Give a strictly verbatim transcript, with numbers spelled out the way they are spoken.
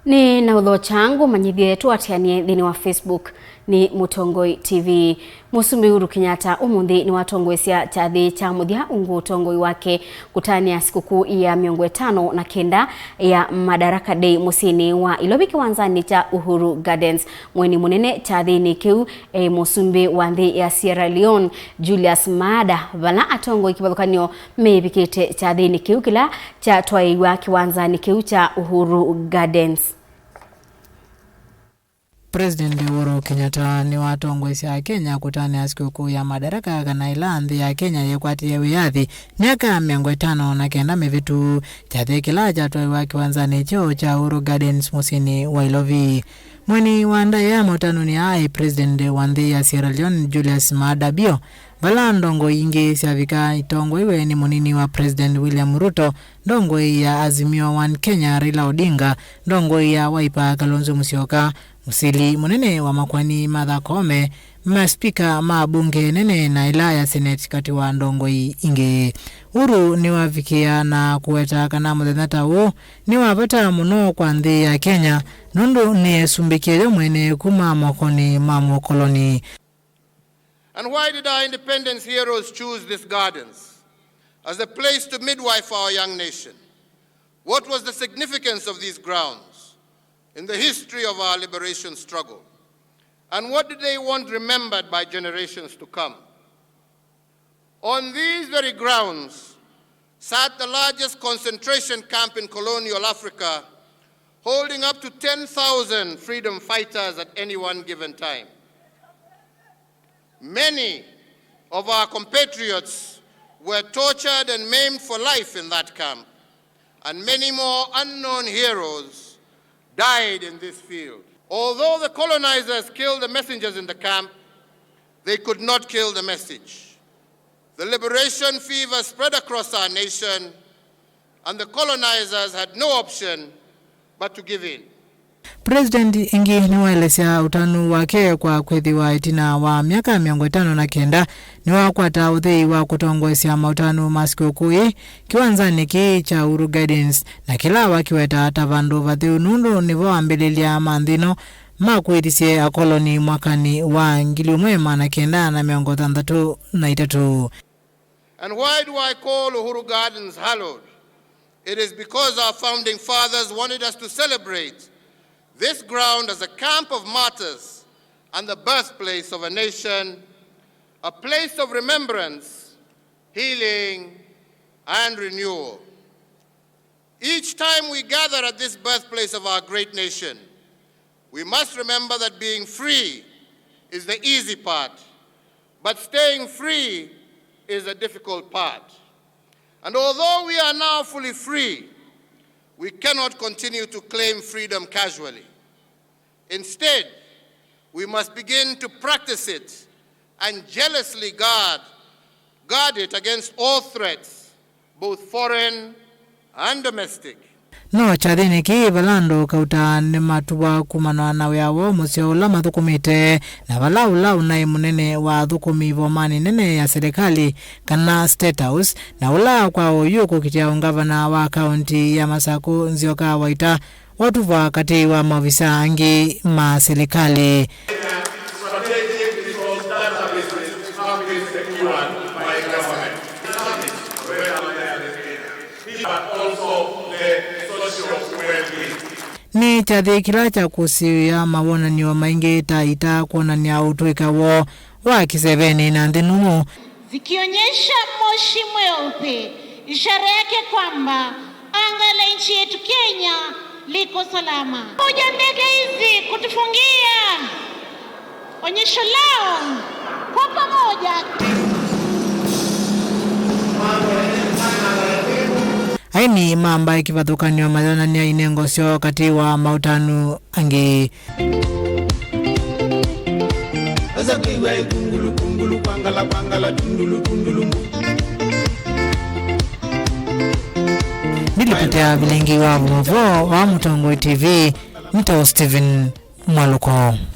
Nĩ na ũthokya ngũmanyĩthye tũatĩanĩe nthĩnĩ wa Facebook nĩ Mũtongoi T V. Mũsumbĩ Uhuru Kenyatta ũmũnthĩ nĩwatongoesya kyathĩ kya mũthya ungu ũtongoi wake kũtanĩa sikũkũ ya mĩongo ĩtano na kenda ya Madaraka Day mũsyĩnĩ wa Ilovi kĩwanzanĩ kya Uhuru Gardens. Mũeni mũnene kyathĩnĩ kĩu e mũsumbĩ wa nthĩ ya Sierra Leone, Julius Maada, vala atongoi kĩvathũkany'o meĩvikĩte kyathĩnĩ kĩu kĩla kyatwaĩiw'a kĩwanzanĩ kĩu kya Uhuru Gardens. President Uhuru Kenyatta nĩwatongoesya Akenya kũtanĩa sikũkũ ya Madaraka, kana ĩla nthĩ ya Kenya yekwatĩe wĩyathi myaka mĩongo ĩtano na kenda mĩvĩtu, kyathĩ kĩla kyatwaĩwa kĩwanzanĩ kyoo kya Uhuru Gardens mũsyĩnĩ wa Ilovi. Mũeni wa ndaĩa mautanonĩ aa aĩ President wa nthĩ ya Sierra Leone, Julius Maada Bio, vala ndongoi ingĩ syavika itongoiwe nĩ mũnini wa President William Ruto, ndongoi ya Azimio One Kenya Raila Odinga, ndongoi ya Wiper Kalonzo Musyoka, mũsili mũnene wa makoani Martha Koome, maspika ma mbunge nene na ĩla ya Senate katĩ wa ndongoi ingĩ. Uhuru nĩwavikĩa na kũweta kana mũthenya ta ũũ nĩ wa vata mũno kwa nthĩ ya Kenya nũndũ nĩesumbĩkie yo mwene kuma mokonĩ ma mũkoloni. And why did our independence heroes choose these gardens as a place to midwife our young nation? What was the significance of these grounds in the history of our liberation struggle? And what did they want remembered by generations to come? On these very grounds sat the largest concentration camp in colonial Africa, holding up to ten thousand freedom fighters at any one given time. Many of our compatriots were tortured and maimed for life in that camp, and many more unknown heroes died in this field. Although the colonizers killed the messengers in the camp, they could not kill the message. The liberation fever spread across our nation, and the colonizers had no option but to give in. President ĩngĩ nĩwaelesya ũtanu wake kwa kwĩthĩwa ĩtina wa myaka mĩongo ĩtano na kenda nĩwakwata ũthei wa kũtongoesya maũtanu ma sikũkũ ĩĩ kĩwanzanĩ kĩĩ kya Uhuru Gardens, na kĩla wakĩwetaa ta vandũ vatheu nũndũ nĩvo ambĩlĩlya ma nthĩ ĩno makwĩthisye akoloni mwakanĩ wa ngili ĩmwe maana kenda na mĩongo thanthatũ na itatũ. And why do I call Uhuru Gardens hallowed? It is because our founding fathers wanted us to celebrate this ground as a camp of martyrs and the birthplace of a nation, a place of remembrance, healing, and renewal. Each time we gather at this birthplace of our great nation, we must remember that being free is the easy part, but staying free is the difficult part. And although we are now fully free, we cannot continue to claim freedom casually. Instead, we must begin to practice it and jealously guard, guard it against all threats, both foreign and domestic. No kyathĩnĩ kĩĩ vala andũ kauta nĩmatuvwa kumana na wĩa woo mũseo ũla mathũkũmĩte, na vala ũla ũnaĩ mũnene wa athũkũmi ĩvomanĩ nene ya silikalĩ, kana State House, na ũla kwa oyu ũkũkitĩa ũngavana wa kaunti ya Masakũ, Nzioka Waita, watuvwa katĩ wa maovisa angĩ ma silikalĩ. Strategic resource databases have been secured by government, but also the social well-being. Nĩ kyathĩ kĩla kya kũsiĩĩa mawonany'o maingĩ ta ita kwonany'a ũtũĩka woo wa kĩsevenĩ na nthĩ nũmũ. Zikionyesha moshi mweupe, ishara yake kwamba anga la nchi yetu Kenya liko salama. Kuja ndege hizi kutufungia onyesho lao kwa pamoja. Aini ma mbaĩ kĩvathũkany'o mayonany'a inengo syoo katĩ wa maũtanu angĩ. Asa kwĩw'a ĩkungulu, kungulu, kwangala, kwangala, tundulu, tundulu, mbu. Nĩ lipoti ya vilingi wa vovoo wa Mũtongoi T V, nĩtawa Stephen Mwaluko.